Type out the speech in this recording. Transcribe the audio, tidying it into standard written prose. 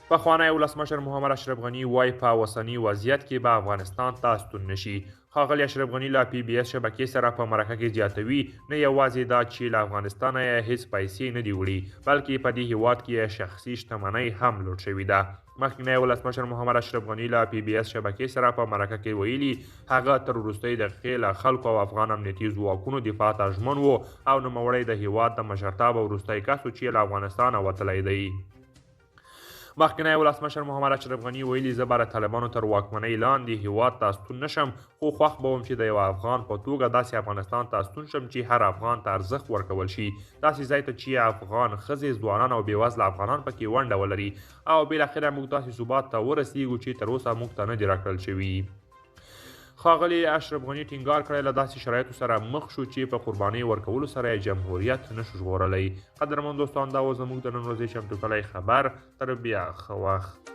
پخوانی ولسمشر محمد اشرف غني وایي په اوسني وضعیت کې به افغانستان ته ستون نه شي. ښاغلی اشرف غني له پي بي اس شبکې سره په مرکه کې زیاتوي، نه یوازې دا چې له افغانستانه یې هیڅ پیسې نه دي وړي، بلکې په دې هیواد کې یې شخصي شتمنۍ هم لوټ شوې ده. مخکینی ولسمشر محمد اشرف غني له پي بي اس شبکې سره په مرکه کې ویلي، هغه تر وروستۍ دقیقې له خلکو او افغان امنیتي ځواکونو دفاع ته ژمن و او نوموړی د هیواد د مشرتابه وروستی کس و چې له افغانستانه وتلی دی. مخکینی ولسمشر محمد اشرف غني ویلي، زه به د طالبانو تر واکمنۍ لاندې هیواد ته ستون نه شم، خو خوښ به وم چې د یوه افغان په توګه داسې افغانستان ته ستون شم چې هر افغان ته ارزښت ورکول شي، داسې ځای ته چې افغان ښځې، ځوانان او بېوزله افغانان پکې ونډه ولري او بالاخره موږ داسې ثبات ته ورسیږو چې تر اوسه موږ ته نه دي راکړل شوي. ښاغلي اشرف غني ټینګار کړی، له داسې شرایطو سره مخ شو چې په قربانۍ ورکولو سره یې جمهوریت نشو ژغورلی. قدرمن دوستان، دا و زموږ د نن ورځې چمتو کړی خبر. تر بیا ښه وخت.